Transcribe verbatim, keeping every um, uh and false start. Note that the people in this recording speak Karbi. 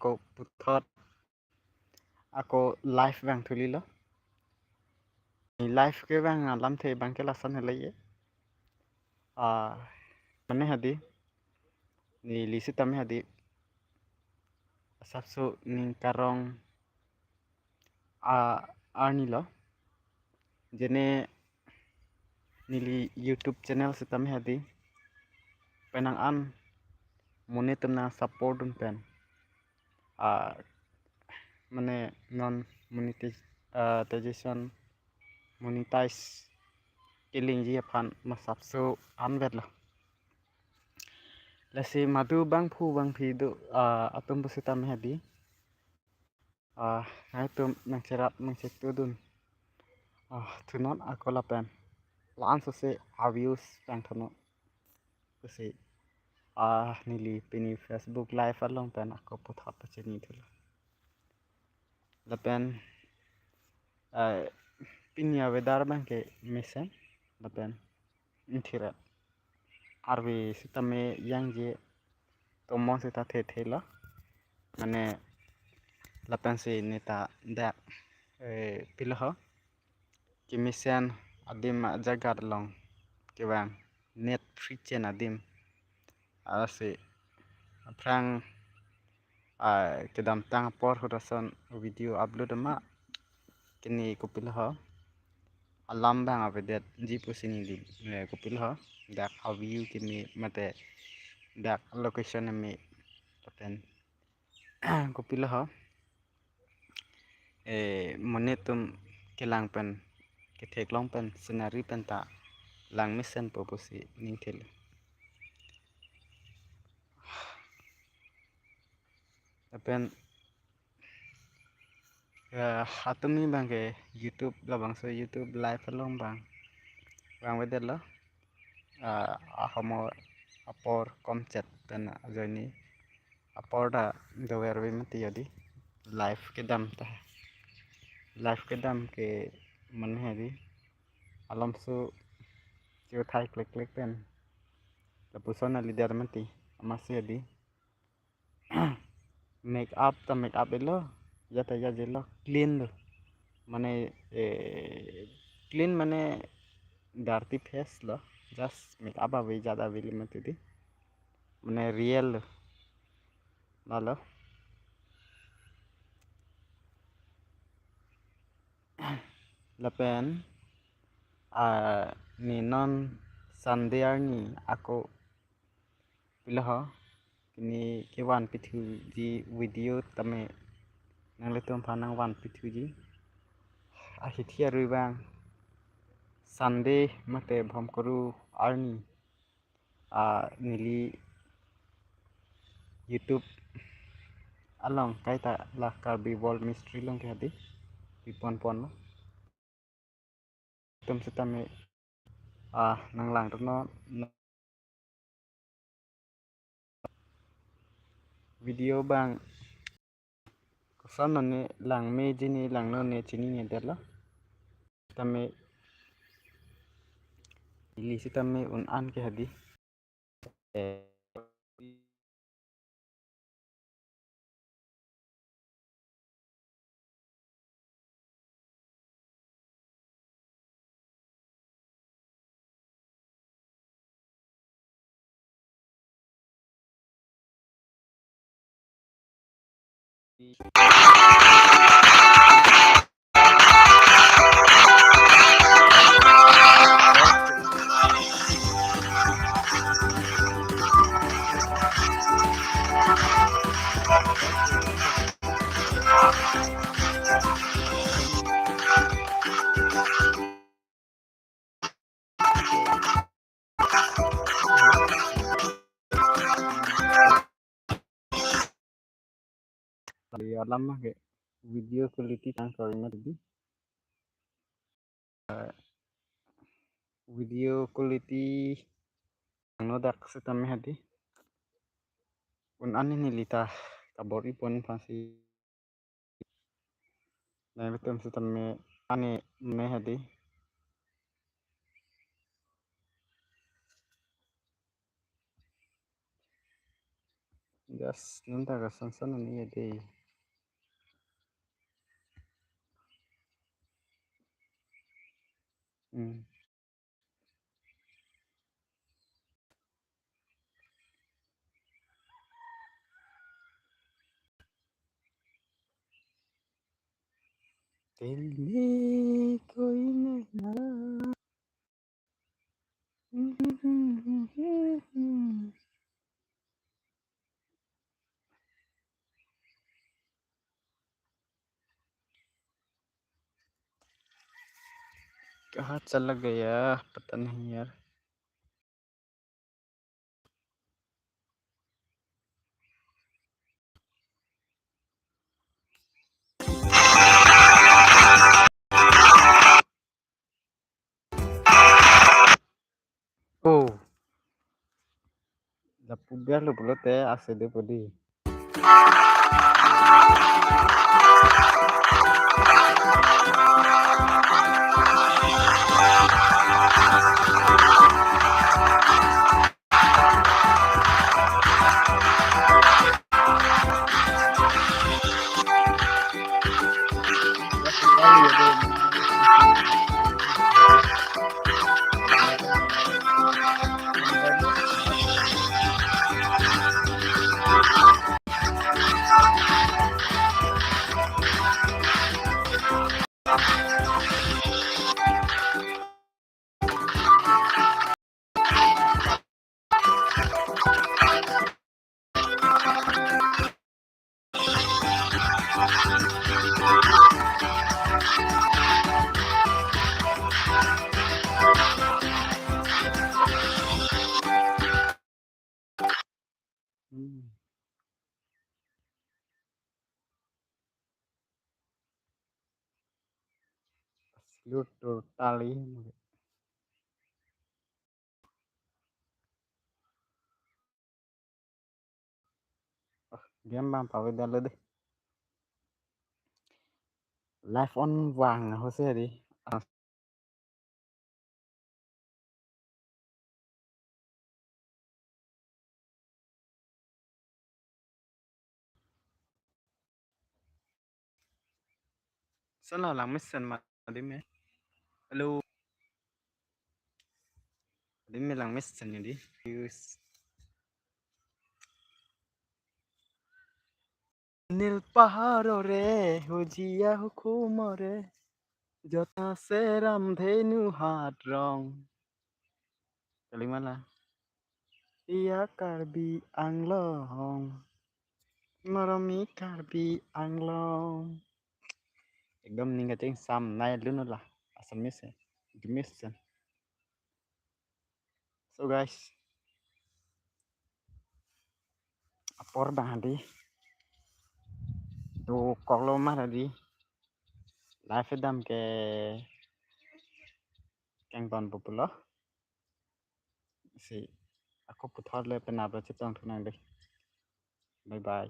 ako puthot ako live vangthu lilo. Ni live kevang alamthe abangke lason helo ye. Ah, mane hadi, neli sitame hadi, asapso ning karong a arni lo. Jene neli YouTube channel sitame hadi, penang an monit atum nang support dun pen, ah, mane non monetization, monetize kelingji aphan masapso anvet lo. Lasi madu bangphu bangphi do, ah, atum pusitame hadi, ah, nangtum nangcherap nangchetu dun, ah, thunon ako lapen la-an sose a views vangthunon pusi, ah, neli pini Facebook live along pen ako puthot pachinithulo. Lapen, ah, pini a weather abangke mesen lapen inthiret. Arve sitame yangje tomon sita thethe lo. Mane lapensi neta dak, eh, piloho, kemesen adim ajaga along kevang net free chen adim. Lasi aphrang, ah, kedamtang apor ahut ason video upload ma kini kopiloho, alam abang avedetji pusi neli, eh, kopiloho, dak a view keme mate dak location keme lapen kopiloho, eh, monit atum kelang pen, ketheklong pen, scenery pen ta lang mesenpo pusi ningthelo. Lapen, ya, atum ni abangke YouTube, labangso YouTube live along abang vangvedetlo. Ah, ahomor apor komchet pen ajoine apor ta dover ave mati hadi. Live kedam ta. Live kedam ke mane hadi, alamso chethai klek klek pen lapuson a leader mati, amatsi hadi. Make up ta make up elo, ya ta ya jelo, clean lo. Mane, eh, clean mane dirty face lo, just make up ave, jada ave le mati di. Mane real lo. Lalo. Lapen, ah, ne non Sunday arni ako piloho, kini kevan pithuji video tame nanglitum aphan nangvan pithuji. Ahithi arui abang Sunday mate Bhomkuru arni, ah, neli YouTube along kaita la Karbi World Mystery along ke hadi pipon ponlo. Atum sitame, ah, nanglang tono video abang koson none langmeji ne langno ne chininedetlo. Tame ili sitame un-an ke hadi. Eh, Alam ke video quality tang kori ma di. Eh, video quality angno dak sitame hadi. Un-an neli ta kabor-i pon aphansi. Nangtum sitame ani me hadi. Just nonta kason son ani ya dei. Hmm. दिल में कोई नहीं ना। कहाँ चला गया, पता नहीं यार। Oh. Lapu biar lo pulote ase de podi. Hmm. Seluruh totally. Ah, game bang pawai dalo deh. Live on vang ho se di. Ah. Sala lang mesen ma di me. Hello. Di me lang mesen ni di. Use. Nil paharore, hojia hukumore, jota seram dhenu hat rong. Kalimala. Iya Karbi Anglong. Moromi Karbi Anglong. Ekdom ning kaching sam nai lun la. Assamese. Gemes. So guys, apor bang di, dokoklo ma di, live dam ke kengton pupulo. Si ako puthot le penap lo chetong thu nang dei. Bye bye.